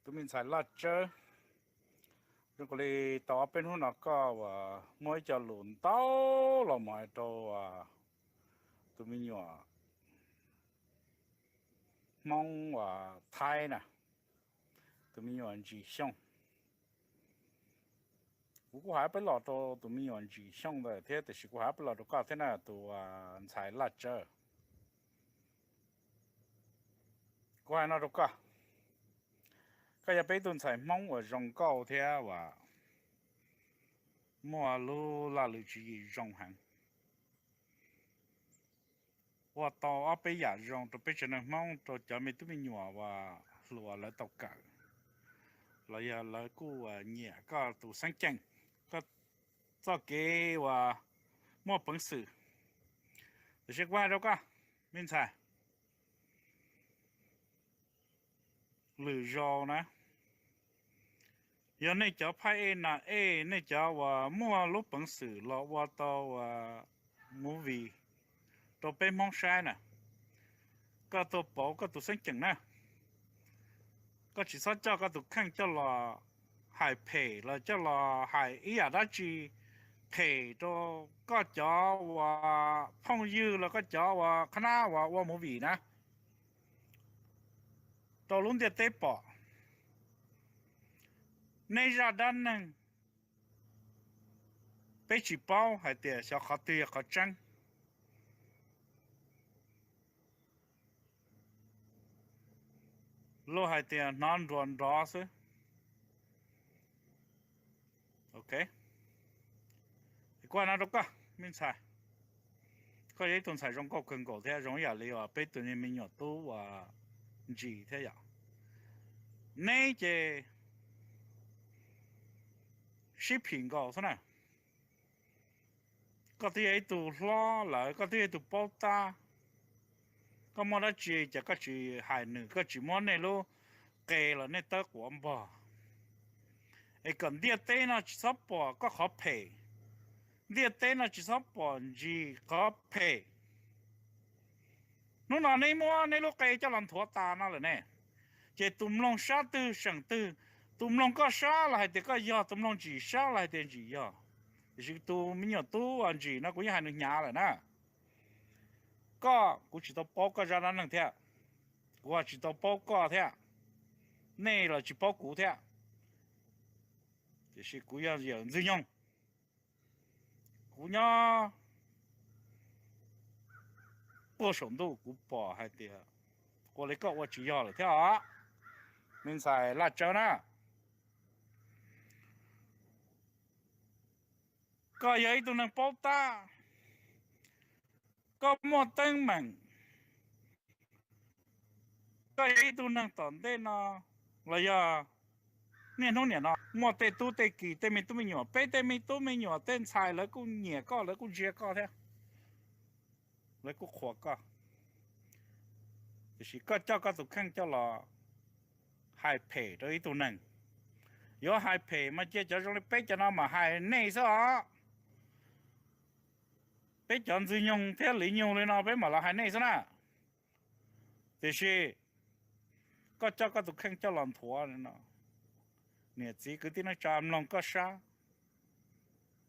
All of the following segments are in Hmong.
Tus me ntxhais Laj Tsawb, zoo li tau ob peb hnub no koj uas muaj ib co lus ntau los mus rau tus me nyuam Hmoob uas Thaib na, tus me nyuam Ntsis Xyooj. Kuv kuj hais peb los rau tus me nyuam Ntsis Xyooj ntawd thiab, tiam sis kuv hais peb los rau koj thiab na, tus ntxhais Laj Tsawb. Kuv hais no rau koj, koj yog peb ib tug ntxhais Hmoob uas zoo nkauj thiab uas muaj lub laj lwm tswv yim zoo heev, ua tau ob peb yam zoo rau peb tsev neeg Hmoob, rau cov me tub me nyuam uas hluas lawv tau kawm, los yog lawv kuj nyiam koj tus xeeb ceem, koj txoj kev uas muaj peev xwm. Tiam sis kuv hais rau koj, me ntxhais, lwm zaus na, yog nej cov phaj ej nas ej, nej cov uas muaj lub peev xwm los ua tau movie rau peb Hmoob saib na, koj tuaj pauv koj tus xeeb ceem na. Koj tsis txhob coj koj tus kheej coj los hais phem los coj los hais ib yam dab tsi phem rau koj cov uas phooj ywg los koj cov uas qhab nab uas ua movie na, rau lub ntiaj teb pom. Nej zaj dab neeg peb tsis paub hais tias xyov qhov twg yog qhov tseeb. Luag hais tias hnov nruas nrov xwb. Ok, kuv hais no rau koj me ntxhais, koj yog ib tug ntxhais zoo nkauj kawg nkaus thiab zoo ib yam li uas peb tus me nyuam tub uas Ntsis thiab yom. Neb ces sib phim nkaus xwb na. Koj twb yog ib tug hlob lawm, koj twb yog ib tug paub tab, koj muaj dab tsi ces koj tsis hais nws, koj tsis muab nej lub qe los nej tawb quav npog, es kom ntiaj teb no tsis txhob pom koj qhov phem, ntiaj teb no tsis txhob pom Ntsis qhov phem. Hnub no neb muab neb lub qe coj los nthuav tas no lawm ne, ces tus mloog sab twg seem twg, tus mloog koj sab los hais tias koj yog, tus mloog Ntsis sab los hais tias Ntsis yog. Tiam sis tus me nyuam tub Ntsis no kuv yeej hais nws hnyav lawm na. Koj, kuv tsis tau paub koj zaj dab neeg thiab, kuv tsis tau paub koj thiab, nej los tsis paub kuv thiab. Tiam sis kuv yog yawm Ntxwg Nyoog, kuv nyob puag saum ntuj kuv pom hais tias ua li koj ua tsis yog lawm thiab os, me ntxhais Laj Tsawb na. Koj yog ib tug neeg paub tab, koj muaj teeb meem, koj yog ib tug neeg tom ntej no los yog niaj hnub niam no muaj tej tub tej ki, tej me tub me nyuam, peb tej me tub me nyuam tej ntxhais lawv kuj nyiam koj, lawv kuj ntsia koj thiab, lawv kuj qhuas koj. Tiam sis koj coj koj tus kheej coj los hais phem rau ib tug neeg. Yuav hais phem mas cia cov zoo li peb cov no mas hais nej xwb os. Peb cov Ntxwg Nyoog thiab Liv Nyoog li no peb mam los hais nej xwb na. Tiam sis koj coj koj tus kheej coj los nthuav no, niam txiv kwv tij neej tsa mloog koj sab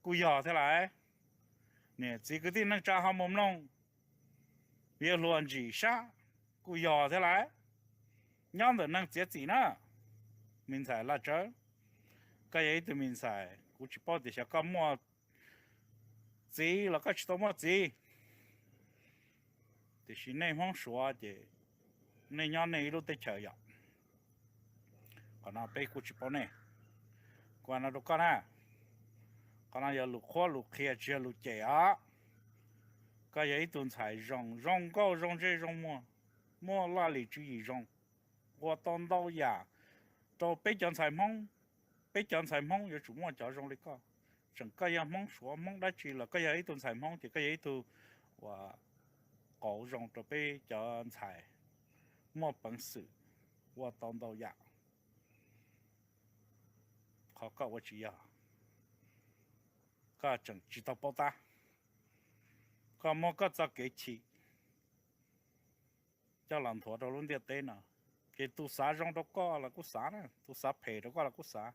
kuj yog thiab lawm. Niam txiv kwv tij neej tsa ho mus mloog yawg hluas Ntsis sab kuj yog thiab lawm. Nyob ntawm neeg txiav txim na, me ntxhais Laj Tsawb. Koj yog ib tug me ntxhais, kuv tsis paub tias xyov koj muaj txiv los koj tsis tau muaj txiv, tiam sis nej Hmoob Suav ces nej nyob nej ib lub teb chaws yom. Qhov no peb kuj tsis paub nej. Kuv hais no rau koj na, qhov no yog lus qhuab lus qhia tsis yog lus cem os. Koj yog ib tug ntxhais zoo, zoo nkauj zoo ntsej zoo muag, muaj laj lim tswv yim zoo, ua tau ntau yam rau peb cov ntxhais Hmoob. Peb cov ntxhais Hmoob yuav tsum muaj cov zoo li koj. Tseem koj yog Hmoob Suav Hmoob dab tsi los koj yog ib tug ntxhais Hmoob ces koj yog ib tug uas qauv zoo rau peb cov ntxhais muaj peev xwm ua tau ntau yam. Qhov koj ua tsis yog, koj tseem tsis tau paub tab. Koj muab koj txoj kev chim coj los nthuav rau lub ntiaj teb no, Ces tus xav zoo rau koj los kuj xav na, tus xav phem rau koj los kuj xav.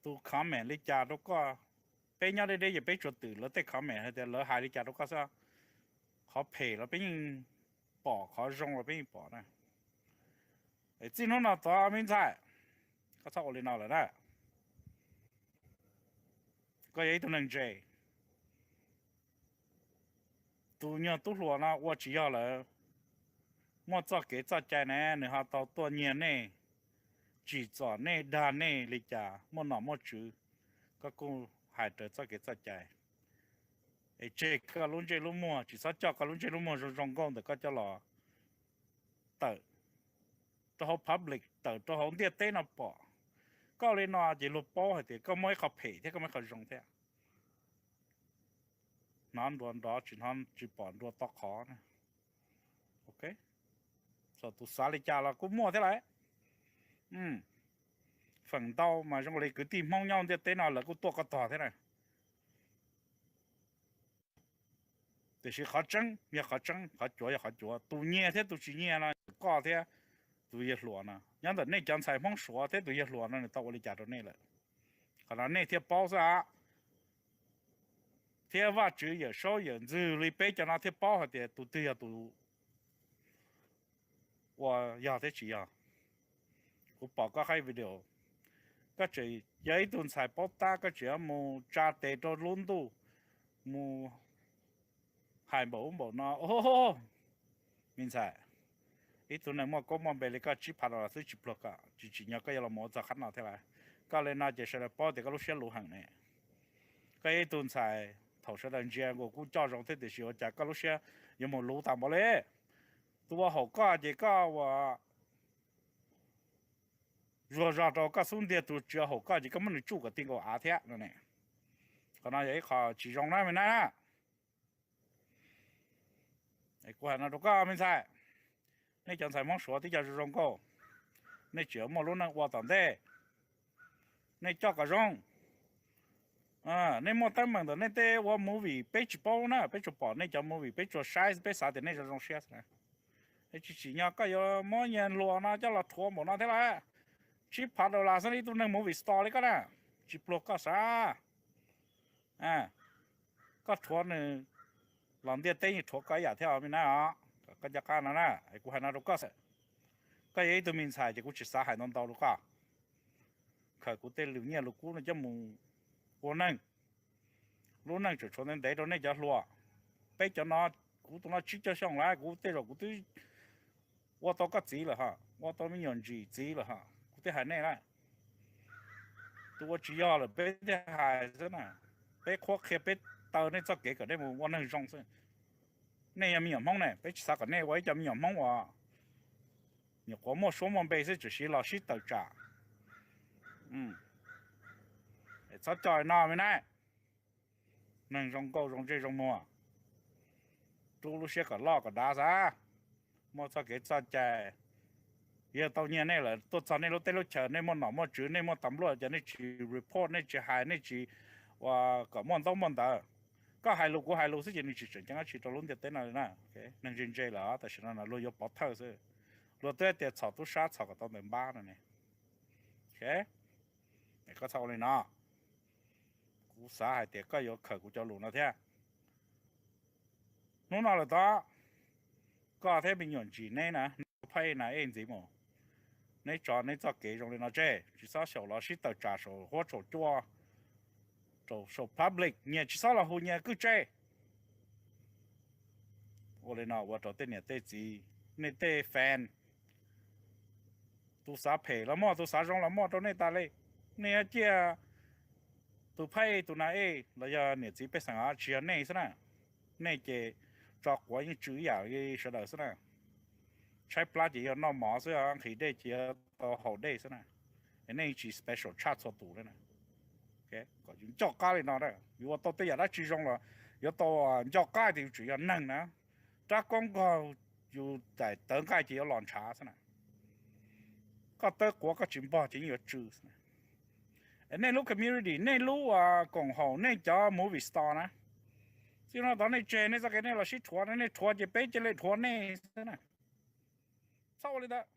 Tus comment li cas rau koj, peb nyob deb deb ces peb tsuas twm lawv tej comment hais tias lawv hais li cas rau koj xwb. Qhov phem los peb yeej pom, qhov zoo los peb yeej pom na. Txij hnub no tod me ntxhais, koj txhob ua li no lawm na. Koj yog ib tug neeg ntse. Tus nyuag tub hluas no ua tsis yog lawm, muaj txoj kev txoj cai ne, nws ho tau tuaj nyiag nej, tsim txom nej, dag nej li cas, muaj nom muaj tswv, koj kuj hais raws txoj kev txoj cai. Es tseg koj lub ntsej lub muag, tsis txhob coj koj lub ntsej lub muag zoo zoo nkauj ntawm koj coj los tawm rau hauv public, tawm rau hauv ntiaj teb no pom. Koj li no ces luag paub hais tias koj muaj ib qho phem thiab koj muaj ib qho zoo thiab. Hnov nruas nrov tsis hnov, tsis pom nruas to qhov na. Ok, tus xav li cas los kuj muaj thiab lawm. Feem ntau mas zoo li kwv tij Hmoob nyob ntiaj teb no lawv kuj tuaj koj tog thiab na. Tiam sis qhov tseeb yog qhov tseeb, qhov cuav yog qhov cuav. Tus nyiag thiab tus tsis nyiag no, koj thiab tus yawg hluas no, nyob ntawm nej cov ntxhais Hmoob Suav thiab tus yawg hluas no nws tau ua li cas rau nej lawm. Qhov no nej thiaj paub xwb. Thiab Vajtswv Yawm Saub Yawm Ntxwg li peb cov no thiaj paub hais tias tus twg yog tus ua yog thiab tsis yog. Kuv pom koj qhaib video, koj tseem yog ib tug ntxhais paub tab, koj tseem yuav mus tsa tes rau lub ntuj, mus hais npaum ub npaum no. Me ntxhais, ib tug neeg muaj koob muaj npe li koj tsib phav dollar xwb tsis pluag koj, tsis tsim nyog koj yuav los mus ua txog qhov no thiab lawm. Koj li no ces sawv daws paub tias koj lub siab luv heev ne. Koj yog ib tug ntxhais thaum sawv daws ntsia nkaus kuj coj zoo thiab tiam sis ua cas koj lub siab yuav mus luv tas npaum li. Tus ua haum koj ces koj ua zuag zog rau koj xub ntiag, tus tsis ua haum koj ces koj muab nws tsuj kom ti nkaus av thiab no ne. Qhov no yog ib qho tsis zoo na me na. Kuv hais no rau koj me ntxhais, nej cov ntxhais Hmoob Suav tib co zoo zoo nkauj, nej tseem muaj lub neej ua tom ntej, nej coj kom zoo. Nej muaj teeb meem ntawm nej tej ua movie peb tsis paub na, peb tsuas pom nej cov movie, peb tsuas saib, peb xav tias nej zoo zoo siab xwb. Tsis tsim nyog koj yuav muab yawg hluas no coj los rhuav npaum no thiab lawm. Tsib phav dollar xwb ib tug neeg movie star li koj na, tsis pluag koj sav. Koj rhuav nws los ntiaj teb yeej rhuav koj ib yam thiab me na. Koj nco qab no na, kuv hais no rau koj xwb. Koj yog ib tug me ntxhais ces kuv tsis xav hais ntau ntau rau koj. Khaws kuv tej lus nyiaj lus kub no coj mus ua neej. Lub neej tseem tshuav ntev ntev rau nej cov hluas. Peb cov no, kuv tus no tsib caug xyoo lawm, kuv tej zaum kuv twb ua tau koj txiv lawm ho, ua tau me nyuam ntsis txiv lawm ho, kuv twb hais nej lawm. Tus ua tsis yog lawm peb thiaj hais xwb na. Peb qhuab qhia, peb taw nej txoj kev kom nej mus ua neeg zoo xwb. Nej yog me nyuam Hmoob ne, peb tsis xav kom nej ua ib co me nyuam Hmoob uas nyuam qhuav muaj suab muaj npe xwb tseem siv los sib tawm tsam. Txhob coj no me na. Neeg zoo nkauj zoo ntsej zoo muag, rub lub siab kom loj kom dav xav. Muaj txoj kev txoj cai, yog tau nyiag nej lawm tuaj txog nej lub teb lub chaws, nej muaj nom muaj tswv, nej muaj tas npluaj, ces nej tsis report, nej tsis hais, nej tsis ua kom muaj ntaub muaj ntawv. Koj hais lus kuv hais lus xwb ces nws tsis tseem ceeb dab tsi rau lub ntiaj teb no li na. Neeg ntse ntse lawm tam sim no luag yuav pov thawj xwb. Luag twb tias txhom tub sab txhom kom tau ntawm npab no ne. Koj txhob ua li no. Kuv xav hais tias koj yuav khaws kuv cov lus no thiab. Hnub no lawm tod, koj thiab me nyuam ntsis neb na, neb phaib na ej ntxiv mus. Neb tso neb txoj kev zoo li no tseg, tsis txhob xyaum los sib tawm tsam saum huab saum cua, saum public, nyias tsis txhob los hu nyias kwj tse. Ua li no ua rau tej niam tej txiv, nej tej fan, tus xav phem los muaj, tus xav zoo los muaj rau nej tas li. Nej yuav ciaj tus phaib tus na ej los yog niam txiv pej xeem os, tsis yog nej xwb na. Nej ces tso quav yeej tsw ib yam li sawv daws xwb na. Tshaib plab ces yog noj mov xwb, nqhis dej ces yog tau haus dej xwb na. Nej tsis special tshaj txhua tus li na. Kom yus nco qab li no, yus ua tau tej yam dab tsi zoo los yuav tau nco qab tias yus tseem yog neeg na. Rab koob nkaug yus daim tawv nqaij ces yuav los ntshav xwb na. Koj tawb quav koj tsis npog ces yeej yuav tsw xwb na. Nej lub community, nej lub koom haum, nej cov movie star na, txij no tod nej tseg nej txoj kev nej los sib rhuav, nej rhuav ces peb cia li rhuav nej xwb na. Txhob ua li ntawd.